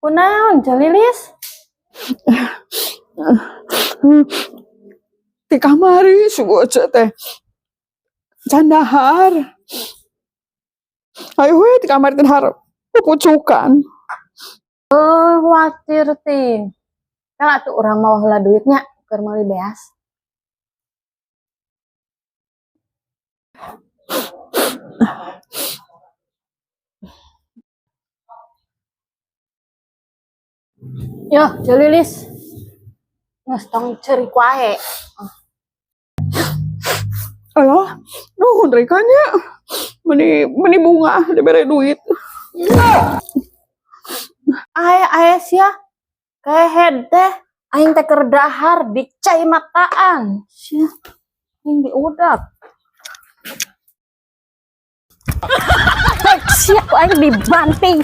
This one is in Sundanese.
Kunaon, Ceu Lilis? Ti kamari sugu Ece teh can dahar. Ayo we ti kamari teh dahar pupucukan. Oh, khawatir ting. Kala tuh urang mawa heula duitnya keur meuli beas. Yo, Ceu Lilis. Geus, tong ceurik wae. Alah, nuhun Rika nya. Meni meni bungah dibere duit. Ae ae sia. Kehed teh aing teh keur dahar dicai mataan. Sia. Aing diudak. Sia, ku aing dibanting.